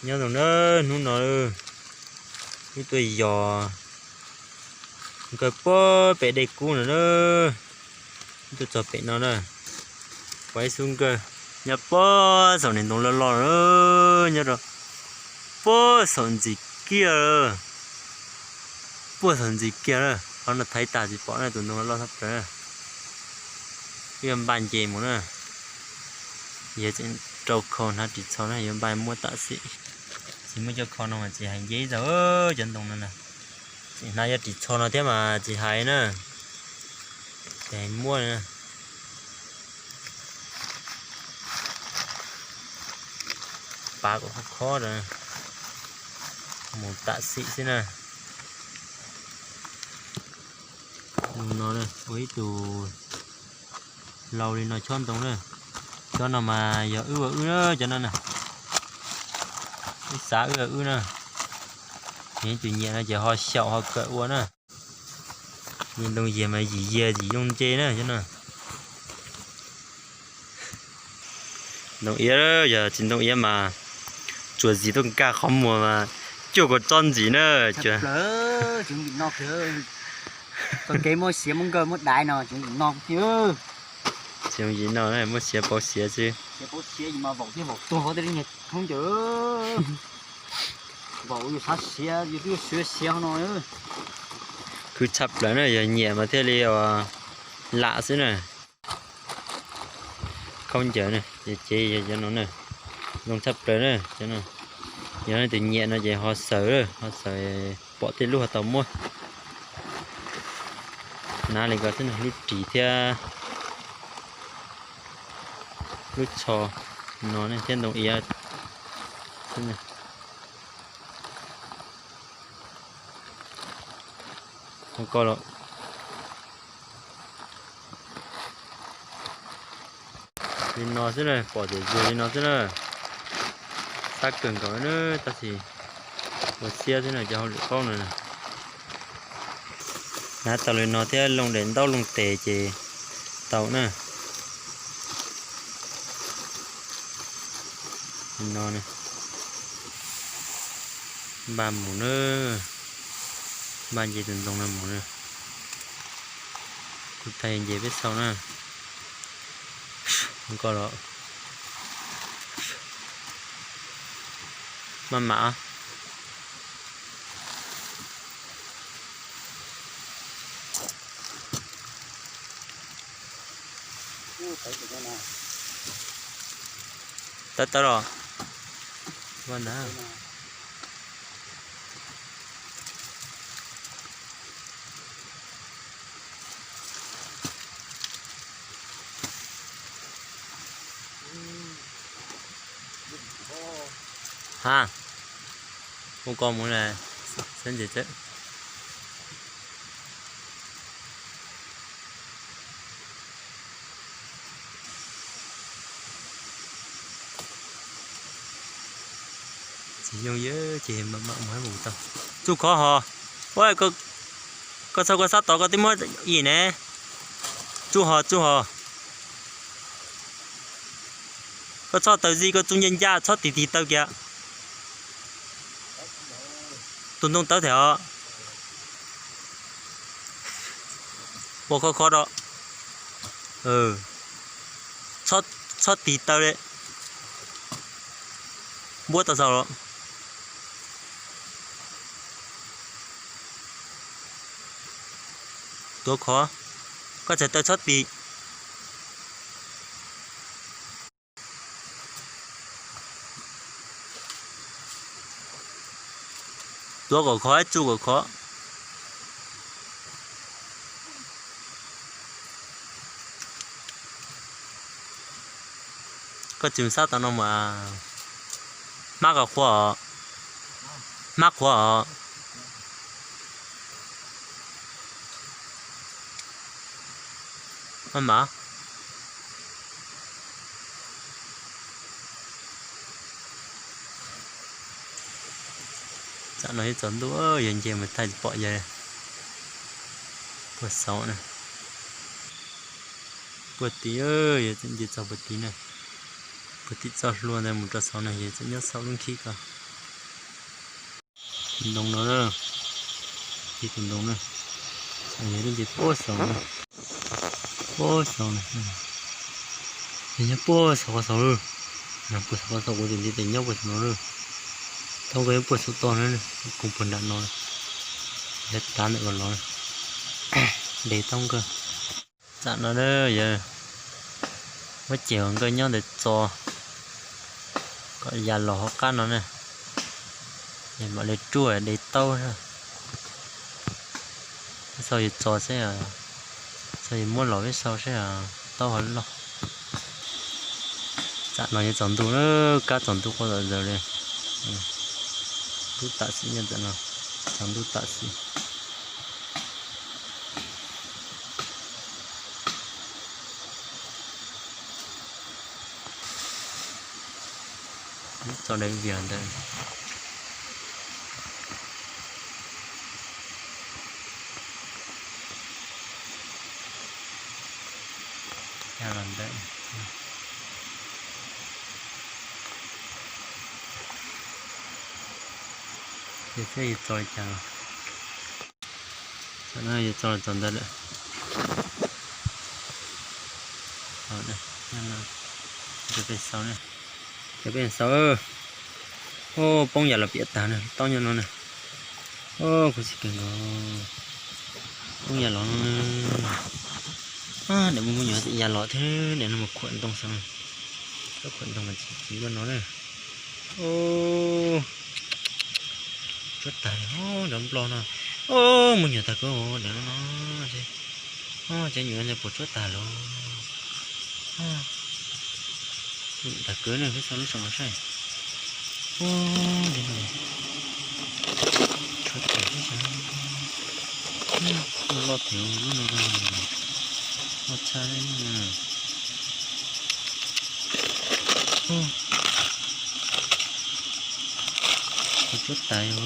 Nyob zoo na, hnub no wb tuaj yos nkawg puag pem dej kub no na, wb tuaj txog pem no na, pom ib xub nkawg nyob puag saum niag ntoo loj loj na, nyob rau puag saum ntsis kiag, puag saum ntsis kiag na, qhov no thaiv tas tsis pom na, tus ntoo loj loj tshaj plaws na. Wb yuav npaj nce mus na, yog tseem rau khau hnav ris tsho na, yuav npaj muab tam sim. Tsis muaj cov khau no mas tsis hais nce ib zaug cov ntoo no na. Tseem hnav cov ris tsho no thiab mas tsis hais na, tsis hais muab na. Pav kom khov khov rau, mus tam sim xwb na. Tus no ua ib tug lau li no chob ntoo na. Cov no mas yog wb ua wb na, cov no na, wb xav wb ua wb na. Yog ib tug nyiam no ces ho xyaum ho kawm ua na. Nyiam ntoo yias mas yim yias yim yooj nce na cov no. Ntoo iab, yog tsis ntoo iab mas tsuas zis tuaj nkag qhov muag mas cuag kua txob ntsim na. Tsis zoo yim no, muab siav pauv siav xwb. Khwv tshaj plaws na, yog nyiam mas thiaj li lam xwb na. Khaub ncaws na, ces yog cov no na, zoo tshaj plaws na. Yog leej twg nyiam no ces ho xaws, ho xaws pom tej lub ho tau muab. Hnav li ko xwb na, lub ris thiab lub tsho no thiab ntoo iab. Ko los li no xwb na, pom tias zuag li no xwb na. Xab kawg nkaus na, tab sis ua siab xwb na cov hauj lwm qaub no. Hnav tau li no thiab looj daim ntaub looj tes ces tau na. Li no, npaj mus na, npaj nce tus ntoo no mus na. Kuv thaij nce peb xaus na. Ko los maj mam. Tawb tawb los. Ha, ua ko mus na, sab ntses txawm. Tsis yooj yim ces mam mam mus hab mus tau. Tsuj khov hos. Koj txhob koj sab tod koj twb muab yim ne. Tsuj hos, tsuj hos. Koj txhob taws zij, koj tsuj ncaj ncaj, txhob tig tig taw kiag. Tus ntoo tawv thiab os. Ua khov khov rau. Txhob tig taw li. Npuab tau xaus los. Tuav khov, koj txhais taw txhob tig. Tuav kom khov, tsuj kom khov. Koj tsis sab tau no mas hmab kom qhuav os, hmab qhuav os. Maj mam. Tsam no ib txog ntuj yog nce mus thaij tsis pom yawg puag saud na. Puag tid, yog tseem nce txog puag tid na. Puag tim txoj hlua ntawd mus rau saud na, yog tseem nyob saum lub nkhib ko. Tus ntoo no na, ib tus ntoo na, yog ib ntsis puag saud na, puag saud na, yog nyob puag saud qhov saud, puag saud qhov saud kuv tus ntxiv tes nyob puag saud no na, tau nkaus nyob puag saud toj na, koom puag nram no, yog tav ntawm ko los, de tau nkawd. Tam no na yog muab ceg nkawd nyob ntawd txo kom ya los hauv qab no na, yog mam li ruaj de taub. Peb xav yus txo seb, xav yus muab los peb sau seb taub ho loj. Tam no yog tsaus ntuj na, kab tsaus ntuj quaj zom zaws li. Ntuj tam sim nyob tam no, tsaus ntuj tam sim. Txo daim vias ntawd. Ya los ntawd. Yog thiab yus txo li cas los, tam no yus txo los txaus ntawd lawm. Cov peb xaus, cov peb xaus. Ub, poob yam los piam tag na, taub nyob no na. Ub, khuv xim kawg nkaus. Poob yam los no na. Niam muaj muaj nyuam ya los thiab niam no mus khuam ntoo xwb na. Koj khuam ntoo mas tsis tsis luaj no na. Ub, tsuab tag li nrov nplo no. Ub, muaj nyuam tag kawg niam no no. Ub, cov nyuam no puas tsuab tag los. Tag kawg ne, peb xaus lub saum no saib. Ub, li no. Tsuab tag li sav. Loj loj thiab lub no no. Loj tshaj li. Ub, tsuab tag os.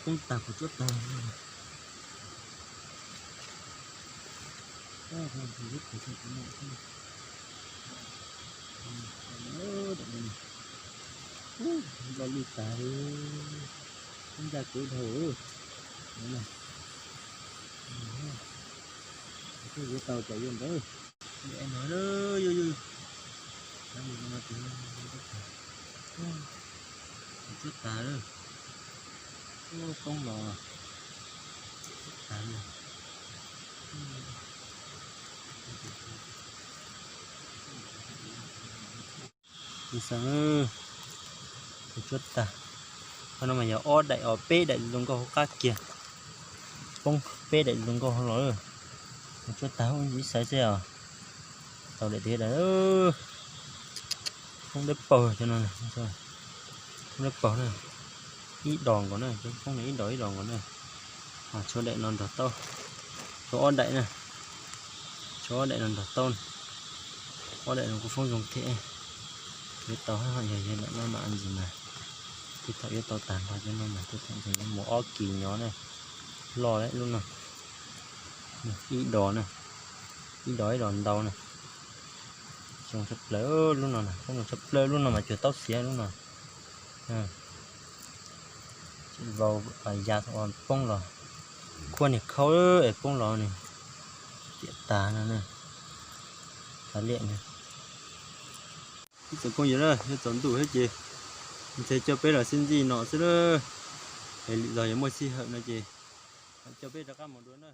Poob tag kuv tsuab tag. Nploj lwj tag li, ncaj kev dhau. Kuv tau cov yuav ntawd. No, tsuab tag, tsuab tag, poob los tsuab tag. Ib xav, kuv tsuab tag. Qhov no mas yog ob daim os, peb daim zoo nkauj hauv qab kiag. Poob peb daim zoo nkauj hauv los. Kuv tsuab tag, ib xav seb os. Tau daim tiag daim. Poob dawb paug cov no, poob dawb paug na. Ib dos nkaus na, poob ib dos ib dos nkaus na. Tshuav daim no nrog taub, tshuav ob daim na, tshuav ob daim no nrog taub. Ob daim no kuj poob zoo thiab. Yuav tau, yog yog lam no mas ntsis mas, tej thaum yuav tau tag nrho cov no mas tej thaum ntsees yuav mus ob kis nyob na. Loj lawm lub no, ib dos na, ib dos ib dos ntau na. Zoo tshaj plaws lub no na, lub no tshaj plaws, lub no mas cuag taub xiav lub no. Tsis vau, ya thaum poob los, khuab niag khaub es poob los nws tiam tas no na. Xav liam na. Ib tsoom phooj ywg na, yuav tsaus ntuj thiab ces ntshe coj peb los sib ntsib no xwb na. Es lwm zaus yog muaj sij hawm no ces coj peb rov qab mus dua na.